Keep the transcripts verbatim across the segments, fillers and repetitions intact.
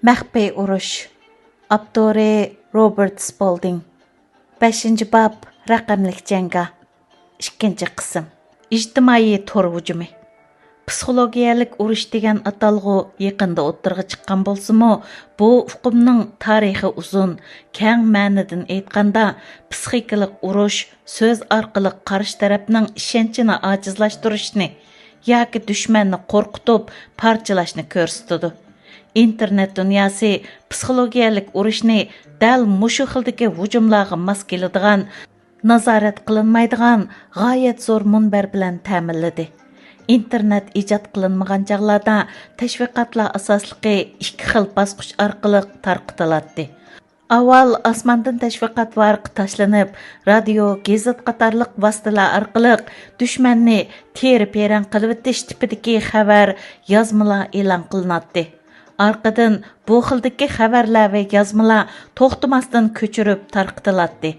مەخپىي ئۇرۇش. ئاپتورى روبېرت سپولدىڭ. بەشىنچى باب، رەقەملىك جەڭگاھ. ئىككىنچى قىسىم. ئىجتىمائىي تور ھۇجۇمى. پسىخولوگىيەلىك ئۇرۇش دېگەن ئاتالغۇ يېقىندا ئوتتۇرىغا چىققان بولسىمۇ، بۇ ئۇقۇمنىڭ تارىخى ئۇزۇن، كەڭ مەنىدىن ئېيتقاندا، پسىخىكىلىق ئۇرۇش، سۆز ئارقىلىق قارشى تەرەپنىڭ ئىشەنچىنى ئاجىزلاشتۇرۇشنى ياكى دۈشمەننى قورقۇتۇپ پارچىلاشنى كۆرسىتىدۇ. ئىنتېرنېت دۇنياسى پسىخولوگىيەلىك ئۇرۇشنى دەل مۇشۇ خىلدىكى ھۇجۇملارغا ماس كېلىدىغان، نازارەت قىلىنمايدىغان غايەت زور مۇنبەر بىلەن تەمىنلىدى. ئىنتېرنېت ئىجاد قىلىنمىغان چاغلاردا تەشۋىقاتلار ئاساسلىقى ئىككى خىل باسقۇچ ئارقىلىق تارقىتىلاتتى. ئاۋۋال ئاسماندىن تەشۋىقات ۋارىقى تاشلىنىپ، رادىيو، گېزىت قاتارلىق ۋاسىتىلەر ئارقىلىق دۈشمەننى تېرە-پېرەڭ قىلىۋېتىش تىپىدىكى خەۋەر، يازمىلار ئېلان قىلىناتتى. ئارقىدىن بۇ خىلدىكى خەۋەرلەر ۋە يازمىلار توختىماستىن كۆچۈرۈپ تارقىتىلاتتى.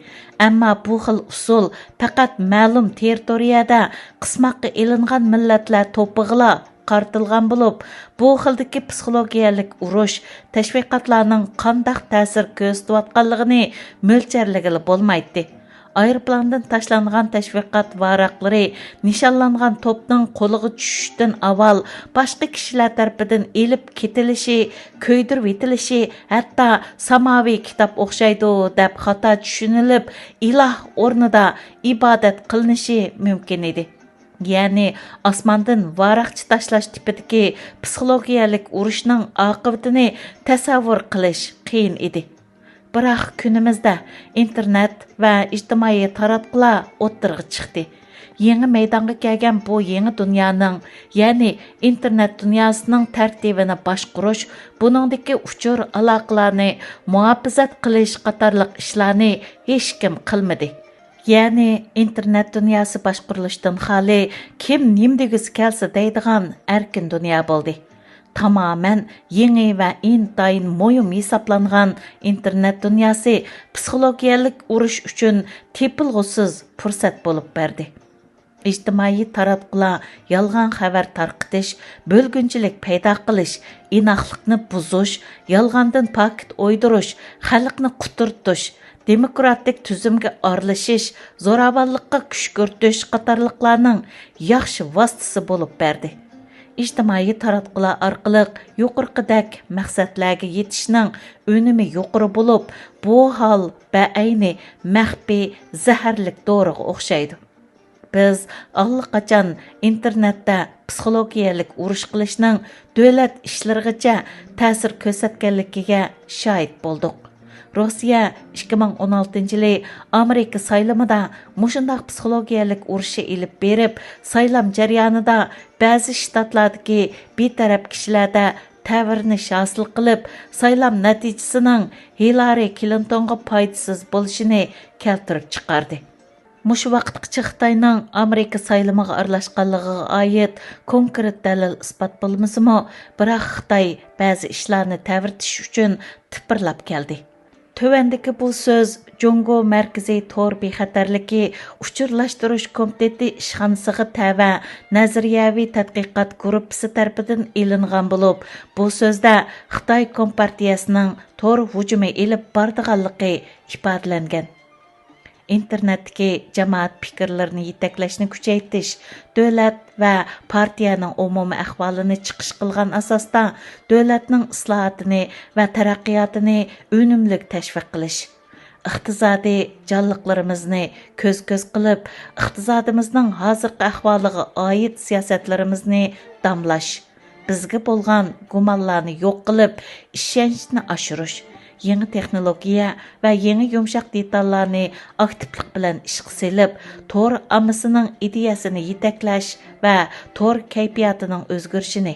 ئەمما بۇ خىل ئۇسۇل پەقەت مەلۇم تېررىتورىيەدە قىسماققا ئېلىنغان مىللەتلەر توپىغىلا قارىتىلغان بولۇپ، بۇ خىلدىكى پسىخولوگىيەلىك ئۇرۇش تەشۋىقاتلارنىڭ قانداق تەسىر كۆرسىتىۋاتقانلىقىنى مۆلچەرلىگىلى بولمايتتى. ئايروپىلاندىن تاشلانغان تەشۋىقات ۋاراقلىرى نىشانلانغان توپنىڭ قولىغا چۈشۈشتىن ئاۋۋال باشقا كىشىلەر تەرىپىدىن ئېلىپ كېتىلىشى، كۆيدۈرۈۋېتىلىشى، ھەتتا ساماۋى كىتاب ئوخشايدۇ دەپ خاتا چۈشىنىلىپ، ئىلاھ ئورنىدا ئىبادەت قىلىنىشى مۇمكىن ئىدى. يەنى ئاسماندىن ۋاراقچە تاشلاش تىپىدىكى پسىخولوگىيەلىك ئۇرۇشنىڭ ئاقىۋىتىنى تەسەۋۋۇر قىلىش قىيىن ئىدى. بىراق كۈنىمىزدە ئىنتېرنېت ۋە ئىجتىمائىي تاراتقۇلار ئوتتۇرىغا چىقتى. يېڭى مەيدانغا كەلگەن بۇ يېڭى دۇنيانىڭ، يەنى ئىنتېرنېت دۇنياسىنىڭ تەرتىپىنى باشقۇرۇش، بۇنىڭدىكى ئۇچۇر ئالاقىلارنى مۇھاپىزەت قىلىش قاتارلىق ئىشلارنى ھېچكىم قىلمىدى. يەنى ئىنتېرنېت دۇنياسى باشقۇرۇلۇشتىن خالىي، كىم نېمە دېگۈسى كەلسە دەيدىغان ئەركىن دۇنيا بولدى. تامامەن يېڭى ۋە ئىنتايىن مۇھىم ھېسابلانغان ئىنتېرنېت دۇنياسى پسىخولوگىيەلىك ئۇرۇش ئۈچۈن تېپىلغۇسىز پۇرسەت بولۇپ بەردى. ئىجتىمائىي تاراتقۇلار يالغان خەۋەر تارقىتىش، بۆلگۈنچىلىك پەيدا قىلىش، ئىناقلىقنى بۇزۇش، يالغاندىن پاكىت ئويدۇرۇش، خەلقنى قۇترىتىش، دېموكراتىك تۈزۈمگە ئارىلىشىش، زوراۋانلىققا كۈشكۈرتۈش قاتارلىقلارنىڭ ياخشى ۋاسىتىسى بولۇپ بەردى. ئىجتىمائىي تاراتقۇلار ئارقىلىق يۇقىرىقىدەك مەقسەتلەرگە يېتىشنىڭ ئۈنۈمى يۇقىرى بولۇپ، بۇ ھال بەئەينى مەخپىي زەھەرلىك دورىغا ئوخشايدۇ. بىز ئاللىقاچان ئىنتېرنېتتە پسىخولوگىيەلىك ئۇرۇش قىلىشنىڭ دۆلەت ئىشلىرىغىچە تەسىر كۆرسەتكەنلىكىگە شاھىت بولدۇق. روسىيە ئىككى مىڭ ئون ئالتىنچى يىلى ئامېرىكا سايلىمىدا مۇشۇنداق پسىخولوگىيەلىك ئۇرۇشى ئېلىپ بېرىپ، سايلام جەريانىدا بەزى شتاتلاردىكى بىتەرەپ كىشىلەردە تەۋرىنىش ھاسىل قىلىپ، سايلام نەتىجىسىنىڭ ھىلارى كلىنتونغا پايدىسىز بولۇشىنى كەلتۈرۈپ چىقاردى. مۇشۇ ۋاقىتقىچە خىتاينىڭ ئامېرىكا سايلىمىغا ئارىلاشقانلىقىغا ئائىت كونكرېت دەلىل-ئىسپات بولمىسىمۇ، بىراق خىتاي بەزى ئىشلارنى تەۋرىتىش ئۈچۈن تىپىرلاپ كەلدى. تۆۋەندىكى بۇ سۆز جۇڭگو مەركىزىي تور بىخەتەرلىكى ئۇچۇرلاشتۇرۇش كومىتېتى ئىشخانىسىغا تەۋە نەزەرىيەۋى تەتقىقات گۇرۇپپىسى تەرىپىدىن ئېلىنغان بولۇپ، بۇ سۆزدە خىتاي كومپارتىيەسىنىڭ تور ھۇجۇمى ئېلىپ بارىدىغانلىقى ئىپادىلەنگەن. ئىنتېرنېتتىكى جامائەت پىكىرلىرىنى يېتەكلەشنى كۈچەيتىش، دۆلەت ۋە پارتىيەنىڭ ئومۇمىي ئەھۋالىنى چىقىش قىلغان ئاساستا دۆلەتنىڭ ئىسلاھاتىنى ۋە تەرەققىياتىنى ئۈنۈملۈك تەشۋىق قىلىش، ئىقتىسادىي جانلىقلىرىمىزنى كۆز-كۆز قىلىپ، ئىقتىسادىمىزنىڭ ھازىرقى ئەھۋالىغا ئائىت سىياسەتلىرىمىزنى داملاش، بىزگە بولغان گۇمانلارنى يوق قىلىپ، ئىشەنچنى ئاشۇرۇش، يېڭى تېخنولوگىيە ۋە يېڭى يۇمشاق دېتاللارنى ئاكتىپلىق بىلەن ئىشقا سېلىپ، تور ئاممىسىنىڭ ئىدىيەسىنى يېتەكلەش ۋە تور كەيپىياتىنىڭ ئۆزگىرىشىنى،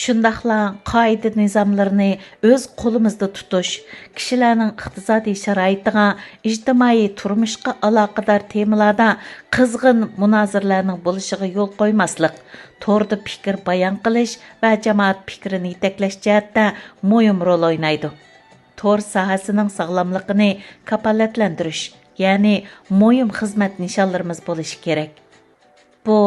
شۇنداقلا قائىدە-نىزاملىرىنى ئۆز قولىمىزدا تۇتۇش، كىشىلەرنىڭ ئىقتىسادىي شارائىتىغا، ئىجتىمائىي تۇرمۇشقا ئالاقىدار تېمىلاردا قىزغىن مۇنازىرىلەرنىڭ بولۇشىغا يول قويماسلىق، توردا پىكىر بايان قىلىش ۋە جامائەت پىكرىنى يېتەكلەش جەھەتتە مۇھىم رول ئوينايدۇ. تور ساھەسىنىڭ ساغلاملىقىنى كاپالەتلەندۈرۈش، يەنى مۇھىم خىزمەت نىشانلىرىمىز بولۇشى كېرەك. بۇ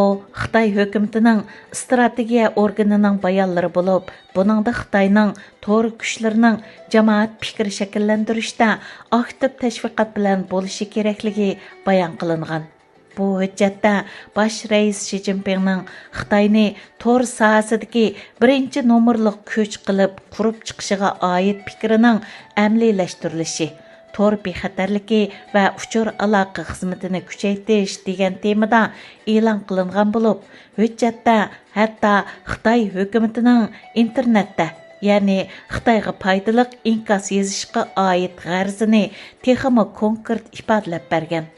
خىتاي ھۆكۈمىتىنىڭ ئىستراتېگىيە ئورگىنىنىڭ بايانلىرى بولۇپ، بۇنىڭدا خىتاينىڭ تور كۈچلىرىنىڭ جامائەت پىكرى شەكىللەندۈرۈشتە ئاكتىپ تەشۋىقات بىلەن بولۇشى كېرەكلىكى بايان قىلىنغان. بۇ ھۆججەتتە باش رەئىس شى جىنپىڭنىڭ خىتاينى تور ساھەسىدىكى بىرىنچى نومۇرلۇق كۈچ قىلىپ قۇرۇپ چىقىشىغا ئائىت پىكرىنىڭ ئەمەلىيلەشتۈرۈلۈشى، تور بىخەتەرلىكى ۋە ئۇچۇر ئالاقە خىزمىتىنى كۈچەيتىش دېگەن تېمىدا ئېلان قىلىنغان بولۇپ، ھۆججەتتە ھەتتا خىتاي ھۆكۈمىتىنىڭ ئىنتېرنېتتە، يەنى خىتايغا پايدىلىق ئىنكاس يېزىشقا ئائىت غەرىزىنى تېخىمۇ كونكرېت ئىپادىلەپ بەرگەن.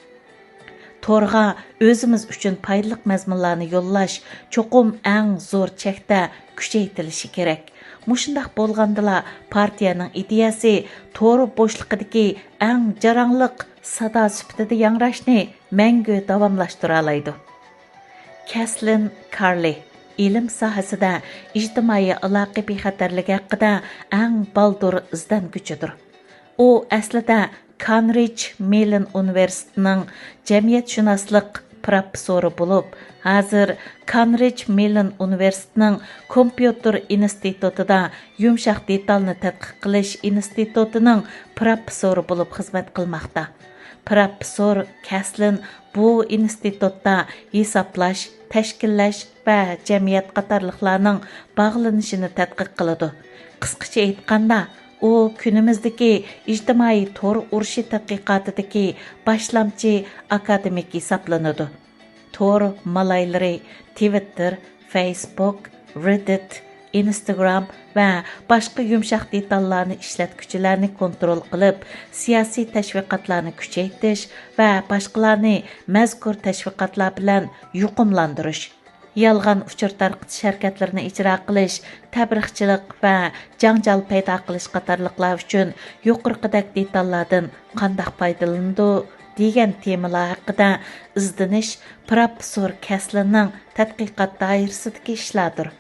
تورغا ئۆزىمىز ئۈچۈن پايدىلىق مەزمۇنلارنى يوللاش چوقۇم ئەڭ زور چەكتە كۈچەيتىلىشى كېرەك. مۇشۇنداق بولغاندىلا پارتىيەنىڭ ئىدىيەسى تور بوشلۇقىدىكى ئەڭ جاراڭلىق سادا سۈپىتىدە ياڭراشنى مەڭگۈ داۋاملاشتۇرالايدۇ. كەسلىن كارلى ئىلىم ساھەسىدە ئىجتىمائىي ئالاقە بىخەتەرلىكى ھەققىدە ئەڭ بالدۇر ئىزدەنگۈچىدۇر. ئۇ ئەسلىدە كانرىج مېللون ئۇنىۋېرسىتېتىنىڭ جەمئىيەتشۇناسلىق پىروفېسسورى بولۇپ، ھازىر كانرىج مېللون ئۇنىۋېرسىتېتىنىڭ كومپيۇتېر ئىنستىتۇتىدا يۇمشاق دېتالنى تەتقىق قىلىش ئىنستىتۇتىنىڭ پىروفېسسورى بولۇپ خىزمەت قىلماقتا. پىروفېسسور كەسلىن بۇ ئىنستىتۇتتا ھېسابلاش، تەشكىللەش ۋە جەمئىيەت قاتارلىقلارنىڭ باغلىنىشىنى تەتقىق قىلىدۇ. قىسقىچە ئېيتقاندا، ئۇ كۈنىمىزدىكى ئىجتىمائىي تور ئۇرۇشى تەتقىقاتىدىكى باشلامچى ئاكادېمىك ھېسابلىنىدۇ. تور مالايلىرى، تىۋىتتېر، فەيسبۇك، رېددىت، ئىنستاگرام ۋە باشقا يۇمشاق دېتاللارنى ئىشلەتكۈچىلەرنى كونترول قىلىپ، سىياسىي تەشۋىقاتلارنى كۈچەيتىش ۋە باشقىلارنى مەزكۇر تەشۋىقاتلار بىلەن يۇقۇملاندۇرۇش، يالغان ئۇچۇر تارقىتىش ھەرىكەتلىرىنى ئىجرا قىلىش، تەبلىغچىلىق ۋە جاڭجال پەيدا قىلىش قاتارلىقلار ئۈچۈن يۇقىرىقىدەك دېتاللاردىن قانداق پايدىلىنىدۇ دېگەن تېمىلار ھەققىدە ئىزدىنىش پىروفېسسور كەسلىننىڭ تەتقىقات دائىرىسىدىكى ئىشلاردۇر.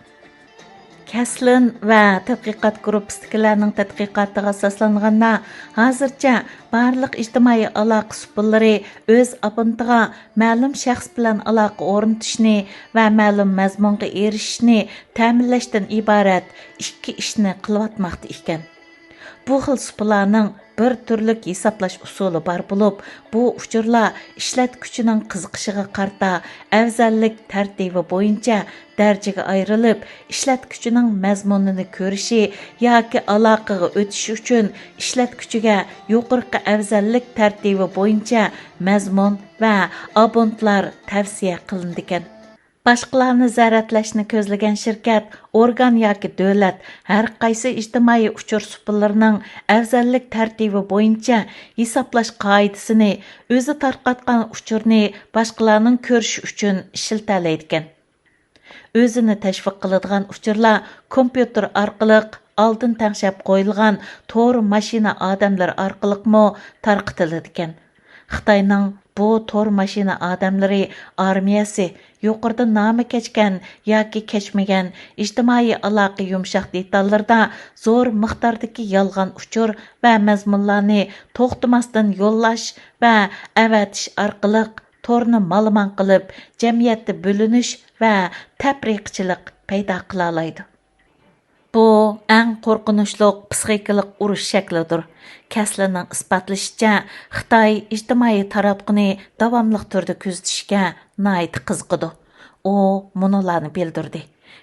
كەسلىن ۋە تەتقىقات گۇرۇپپىسىدىكىلەرنىڭ تەتقىقاتىغا ئاساسلانغاندا، ھازىرچە بارلىق ئىجتىمائىي ئالاقە سۇپىلىرى ئۆز ئابونتىغا مەلۇم شەخس بىلەن ئالاقە ئورنىتىشنى ۋە مەلۇم مەزمۇنغا ئېرىشىشنى تەمىنلەشتىن ئىبارەت ئىككى ئىشنى قىلىۋاتماقتا ئىكەن. بۇ خىل سۇپىلارنىڭ بىر تۈرلۈك ھېسابلاش ئۇسۇلى بار بولۇپ، بۇ ئۇچۇرلار ئىشلەتكۈچىنىڭ قىزىقىشىغا قارىتا ئەۋزەللىك تەرتىپى بويىچە دەرىجىگە ئايرىلىپ، ئىشلەتكۈچىنىڭ مەزمۇنىنى كۆرۈشى ياكى ئالاقىگە ئۆتۈشى ئۈچۈن ئىشلەتكۈچىگە يۇقىرىقى ئەۋزەللىك تەرتىپى بويىچە مەزمۇن ۋە ئابونتلار تەۋسىيە قىلىنىدىكەن. باشقىلارنى زەرەتلەشنى كۆزلىگەن شىركەت، ئورگان ياكى دۆلەت ھەر قايسى ئىجتىمائىي ئۇچۇر سۇپىلىرىنىڭ ئەۋزەللىك تەرتىپى بويىچە ھېسابلاش قائىدىسىنى ئۆزى تارقاتقان ئۇچۇرنى باشقىلارنىڭ كۆرۈشى ئۈچۈن ئىشلىتەلەيدىكەن. ئۆزىنى تەشۋىق قىلىدىغان ئۇچۇرلار كومپيۇتېر ئارقىلىق ئالدىن تەڭشەپ قويۇلغان تور ماشىنا ئادەملىرى ئارقىلىقمۇ تارقىتىلىدىكەن. خىتاينىڭ بۇ تور ماشىنا ئادەملىرى ئارمىيەسى يۇقىرىدا نامى كەچكەن ياكى كەچمىگەن ئىجتىمائىي ئالاقە يۇمشاق دېتاللىرىدا زور مىقداردىكى يالغان ئۇچۇر ۋە مەزمۇنلارنى توختىماستىن يوللاش ۋە ئەۋەتىش ئارقىلىق تورنى مالىمان قىلىپ، جەمئىيەتتە بۆلۈنۈش ۋە تەپرىقىچىلىق پەيدا قىلالايدۇ. بۇ ئەڭ قورقۇنچلۇق پسىخىكىلىق ئۇرۇش شەكلىدۇر. كەسلىنىڭ ئىسپاتلىشىچە، خىتاي ئىجتىمائىي تاراتقۇنى داۋاملىق تۈردە كۆزىتىشكە ناھايىتى قىزىقىدۇ. ئۇ مۇنۇلارنى بىلدۈردى.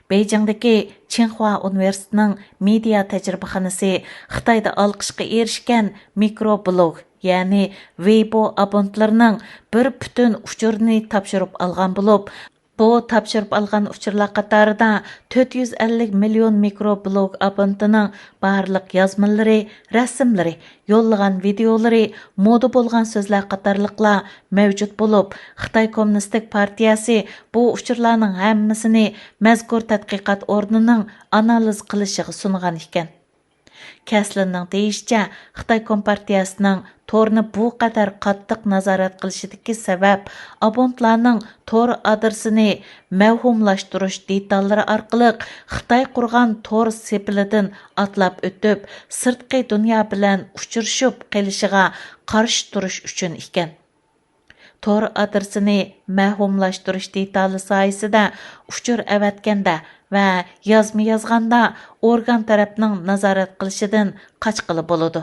بېيجىڭدىكى چىڭخۇا ئۇنىۋېرسىتېتىنىڭ مېدىيا تەجرىبىخانىسى خىتايدا ئالقىشقا ئېرىشكەن مىكرو بلوگ، يەنى ۋېيبو ئابونتلىرىنىڭ بىر پۈتۈن ئۇچۇرىنى تاپشۇرۇپ ئالغان بولۇپ، بۇ تاپشۇرۇپ ئالغان ئۇچۇرلار قاتارىدا تۆت يۈز ئەللىك مىليون مىكرو بلوگ ئابونتىنىڭ بارلىق يازمىلىرى، رەسىملىرى، يوللىغان ۋىدېئولىرى، مودا بولغان سۆزلەر قاتارلىقلار مەۋجۇت بولۇپ، خىتاي كوممۇنىستىك پارتىيەسى بۇ ئۇچۇرلارنىڭ ھەممىسىنى مەزكۇر تەتقىقات ئورنىنىڭ ئانالىز قىلىشىغا سۇنغان ئىكەن. كەسلىننىڭ دېيىشىچە، خىتاي كومپارتىيەسىنىڭ تورنى بۇ قەدەر قاتتىق نازارەت قىلىشىدىكى سەۋەب، ئابونتلارنىڭ تور ئادرېسىنى مەۋھۇملاشتۇرۇش دېتاللىرى ئارقىلىق خىتاي قۇرغان تور سېپىلىدىن ئاتلاپ ئۆتۈپ، سىرتقى دۇنيا بىلەن ئۇچرىشىپ قېلىشىغا قارشى تۇرۇش ئۈچۈن ئىكەن. تور ئادرېسىنى مەۋھۇملاشتۇرۇش دېتالى سايىسىدە ئۇچۇر ئەۋەتكەندە ۋە يازما يازغاندا ئورگان تەرەپنىڭ نازارەت قىلىشىدىن قاچقىلى بولىدۇ.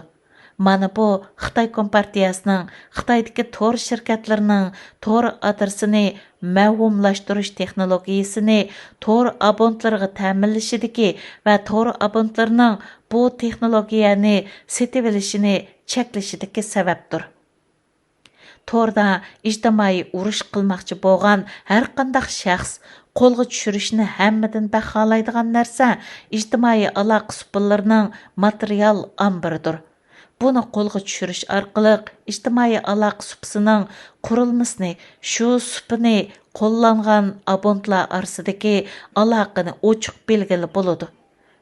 مانا بۇ خىتاي كومپارتىيەسىنىڭ خىتايدىكى تور شىركەتلىرىنىڭ تور ئادرېسىنى مەۋھۇملاشتۇرۇش تېخنولوگىيىسىنى تور ئابونتلىرىغا تەمىنلىشىدىكى ۋە تور ئابونتلىرىنىڭ بۇ تېخنولوگىيەنى سېتىۋېلىشىنى چەكلىشىدىكى سەۋەبتۇر. توردا ئىجتىمائىي ئۇرۇش قىلماقچى بولغان ھەرقانداق شەخس قولغا چۈشۈرۈشنى ھەممىدىن بەك خالايدىغان نەرسە ئىجتىمائىي ئالاقە سۇپىلىرىنىڭ ماتېرىيال ئامبىرىدۇر. بۇنى قولغا چۈشۈرۈش ئارقىلىق ئىجتىمائىي ئالاقە سۇپىسىنىڭ قۇرۇلمىسىنى، شۇ سۇپىنى قوللانغان ئابونتلار ئارىسىدىكى ئالاقىنى ئوچۇق بىلگىلى بولىدۇ.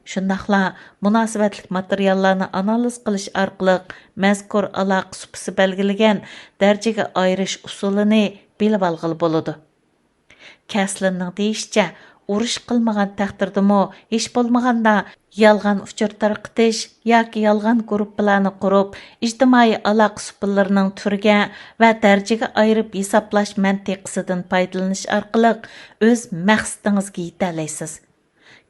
شۇنداقلا مۇناسىۋەتلىك ماتېرىياللارنى ئانالىز قىلىش ئارقىلىق مەزكۇر ئالاقە سۇپىسى بەلگىلىگەن دەرىجىگە ئايرىش ئۇسۇلىنى بىلىۋالغىلى بولىدۇ. كەسلىننىڭ دېيىشىچە، ئۇرۇش قىلمىغان تەقدىردىمۇ ھېچ بولمىغاندا يالغان ئۇچۇر تارقىتىش ياكى يالغان گۇرۇپپىلارنى قۇرۇپ، ئىجتىمائىي ئالاقە سۇپىلىرىنىڭ تۈرگە ۋە دەرىجىگە ئايرىپ ھېسابلاش مەنتىقىسىدىن پايدىلىنىش ئارقىلىق ئۆز مەقسىتىڭىزگە يېتەلەيسىز.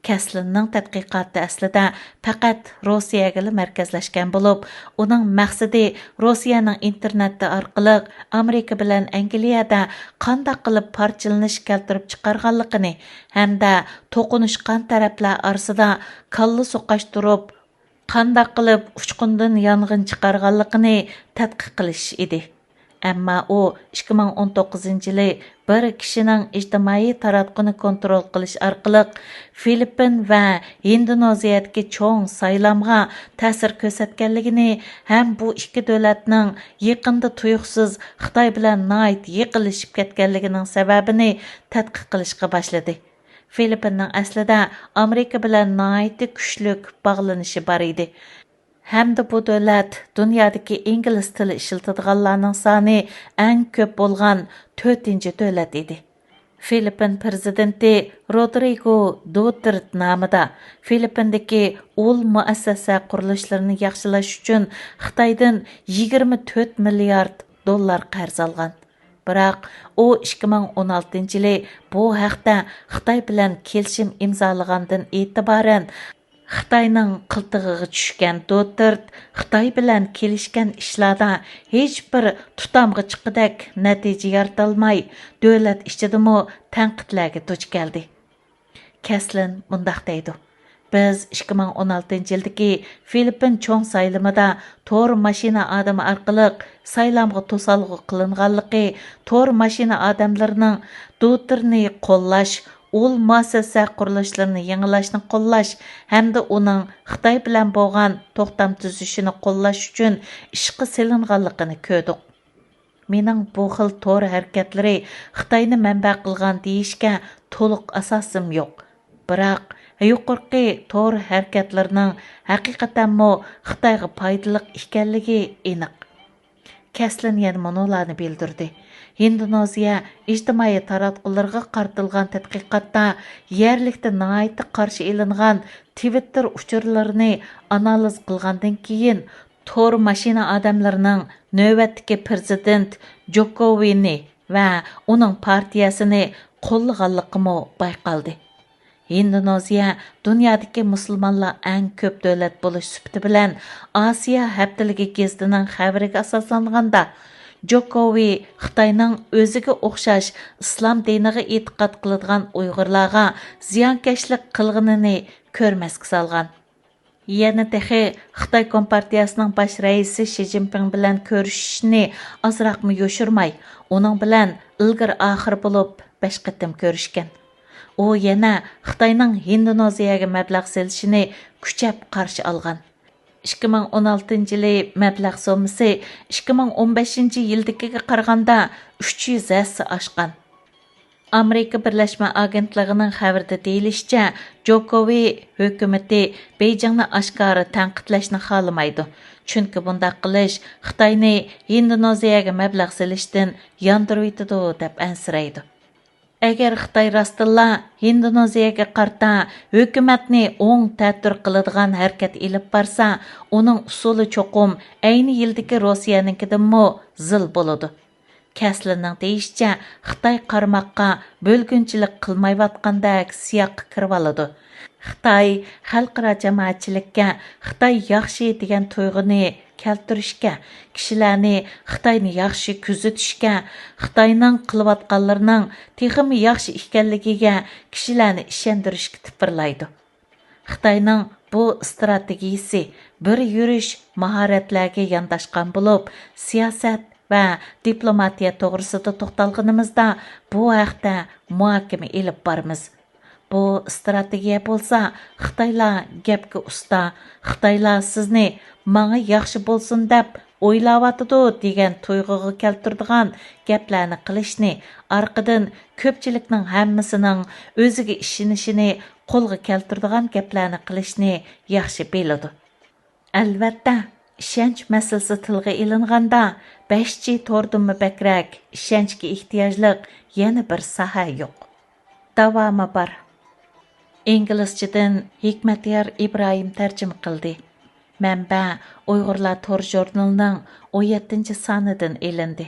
كەسلىننىڭ تەتقىقاتى ئەسلىدە پەقەت روسىيەگىلا مەركەزلەشكەن بولۇپ، ئۇنىڭ مەقسىتى روسىيەنىڭ ئىنتېرنېتى ئارقىلىق ئامېرىكا بىلەن ئەنگلىيەدە قانداق قىلىپ پارچىلىنىش كەلتۈرۈپ چىقارغانلىقىنى ھەمدە توقۇنۇشقان تەرەپلەر ئارىسىدا كاللا سوقاشتۇرۇپ، قانداق قىلىپ ئۇچقۇندىن يانغىن چىقارغانلىقىنى تەتقىق قىلىش ئىدى. ئەمما ئۇ ئىككى مىڭ ئون توققۇزىنچى يىلى بىر كىشىنىڭ ئىجتىمائىي تاراتقۇنى كونترول قىلىش ئارقىلىق فىلىپپىن ۋە ھىندونېزىيەدىكى چوڭ سايلامغا تەسىر كۆرسەتكەنلىكىنى ھەم بۇ ئىككى دۆلەتنىڭ يېقىندا تۇيۇقسىز خىتاي بىلەن ناھايىتى يېقىنلىشىپ كەتكەنلىكىنىڭ سەۋەبىنى تەتقىق قىلىشقا باشلىدى. فىلىپپىننىڭ ئەسلىدە ئامېرىكا بىلەن ناھايىتى كۈچلۈك باغلىنىشى بار ئىدى. ھەمدە بۇ دۆلەت دۇنيادىكى ئىنگلىز تىلى ئىشلىتىدىغانلارنىڭ سانى ئەڭ كۆپ بولغان تۆتىنچى دۆلەت ئىدى. فىلىپپىن پىرېزىدېنتى رودرىگو دوتېرت نامىدا فىلىپپىندىكى ئۇل مۇئەسسەسە قۇرۇلۇشلىرىنى ياخشىلاش ئۈچۈن خىتايدىن يىگىرمە تۆت مىليارد دوللار قەرز ئالغان. بىراق ئۇ ئىككى مىڭ ئون ئالتىنچى يىلى بۇ ھەقتە خىتاي بىلەن كېلىشىم ئىمزالىغاندىن ئېتىبارەن خىتاينىڭ قىلتىغىغا چۈشكەن دوتېرت خىتاي بىلەن كېلىشكەن ئىشلاردا ھېچبىر تۇتامغا چىققۇدەك نەتىجە يارىتالماي، دۆلەت ئىچىدىمۇ تەنقىدلەرگە دۇچ كەلدى. كەسلىن مۇنداق دەيدۇ: بىز ئىككى مىڭ ئون ئالتىنچى يىلدىكى فىلىپپىن چوڭ سايلىمىدا تور ماشىنا ئادىمى ئارقىلىق سايلامغا توسالغۇ قىلىنغانلىقى، تور ماشىنا ئادەملىرىنىڭ دوتېرنى قوللاش، ئۇل مۇئەسسەسە قۇرۇلۇشلىرىنى يېڭىلاشنى قوللاش ھەمدە ئۇنىڭ خىتاي بىلەن بولغان توختام تۈزۈشىنى قوللاش ئۈچۈن ئىشقا سېلىنغانلىقىنى كۆردۇق. مېنىڭ بۇ خىل تور ھەرىكەتلىرى خىتاينى مەنبە قىلغان دېيىشكە تولۇق ئاساسىم يوق. بىراق، يۇقىرىقى تور ھەرىكەتلىرىنىڭ ھەقىقەتەنمۇ خىتايغا پايدىلىق ئىكەنلىكى ئېنىق. كەسلىن يەنە مۇنۇلارنى بىلدۈردى: ھىندونېزىيە ئىجتىمائىي تاراتقۇلىرىغا قارىتىلغان تەتقىقاتتا يەرلىكتە ناھايىتى قارشى ئېلىنغان تىۋىتتېر ئۇچۇرلىرىنى ئانالىز قىلغاندىن كېيىن، تور ماشىنا ئادەملىرىنىڭ نۆۋەتتىكى پىرېزىدېنت جوكوۋىنى ۋە ئۇنىڭ پارتىيەسىنى قوللىغانلىقىمۇ بايقالدى. ھىندونېزىيە دۇنيادىكى مۇسۇلمانلار ئەڭ كۆپ دۆلەت بولۇش سۈپىتى بىلەن، ئاسىيا ھەپتىلىكى گېزىتىنىڭ خەۋىرىگە ئاساسلانغاندا، جوكوۋى خىتاينىڭ ئۆزىگە ئوخشاش ئىسلام دىنىغا ئېتىقاد قىلىدىغان ئۇيغۇرلارغا زىيانكەشلىك قىلغىنىنى كۆرمەسكە سالغان. يەنە تېخى خىتاي كومپارتىيەسىنىڭ باش رەئىسى شى جىنپىڭ بىلەن كۆرۈشۈشىنى ئازراقمۇ يوشۇرماي، ئۇنىڭ بىلەن ئىلگىرى ئاخىر بولۇپ بەش قېتىم كۆرۈشكەن. ئۇ يەنە خىتاينىڭ ھىندونېزىيەگە مەبلەغ سېلىشىنى كۈچەپ قارشى ئالغان. ئىككى مىڭ ئون ئالتىنچى يىلى مەبلەغ سوممىسى ئىككى مىڭ ئون بەشىنچى يىلدىكىگە قارىغاندا ئۈچ يۈز ھەسسە ئاشقان. ئامېرىكا بىرلەشمە ئاگېنتلىقىنىڭ خەۋىرىدە دېيىلىشىچە، جوكوۋى ھۆكۈمىتى بېيجىڭنى ئاشكارا تەنقىدلەشنى خالىمايدۇ، چۈنكى بۇنداق قىلىش خىتاينى ھىندونېزىيەگە مەبلەغ سېلىشتىن ياندۇرۇۋېتىدۇ، دەپ ئەنسىرەيدۇ. ئەگەر خىتاي راستتىنلا ھىندونېزىيەگە قارىتا ھۆكۈمەتنى ئوڭ تەتۈر قىلىدىغان ھەرىكەت ئېلىپ بارسا، ئۇنىڭ ئۇسۇلى چوقۇم ئەينى يىلدىكى روسىيەنىڭكىدىنمۇ زىل بولىدۇ. كەسلىنىڭ دېيىشىچە، خىتاي قارىماققا بۆلگۈنچىلىك قىلمايۋاتقاندەك سىياققا كىرىۋالىدۇ. خىتاي خەلقئارا جامائەتچىلىككە خىتاي ياخشى دېگەن تۇيغۇنى كەلتۈرۈشكە، كىشىلەرنى خىتاينى ياخشى كۆزىتىشكە، خىتاينىڭ قىلىۋاتقانلىرىنىڭ تېخىمۇ ياخشى ئىكەنلىكىگە كىشىلەرنى ئىشەندۈرۈشكە تىپىرلايدۇ. خىتاينىڭ بۇ ئىستراتېگىيىسى بىر يۈرۈش ماھارەتلەرگە يانداشقان بولۇپ، سىياسەت ۋە دىپلوماتىيە توغرىسىدا توختالغىنىمىزدا، بۇ ھەقتە مۇھاكىمە ئېلىپ بارىمىز. بۇ ئىستراتېگىيە بولسا، خىتايلار گەپكە ئۇستا، خىتايلار سىزنى ماڭا ياخشى بولسۇن دەپ ئويلاۋاتىدۇ دېگەن تۇيغۇغا كەلتۈرىدىغان گەپلەرنى قىلىشنى، ئارقىدىن كۆپچىلىكنىڭ ھەممىسىنىڭ ئۆزىگە ئىشىنىشىنى قولغا كەلتۈرىدىغان گەپلەرنى قىلىشنى ياخشى بىلىدۇ. ئەلۋەتتە، ئىشەنچ مەسىلىسى تىلغا ئېلىنغاندا، بەش جى توردىنمۇ بەكرەك ئىشەنچكە ئېھتىياجلىق يەنە بىر ساھە يوق. داۋامى بار. ئىنگلىزچىدىن ھېكمەتيار ئىبراھىم تەرجىمە قىلدى. مەنبە: ئۇيغۇرلار تور ژۇرنىلىنىڭ ئون يەتتىنچى سانىدىن ئېلىندى.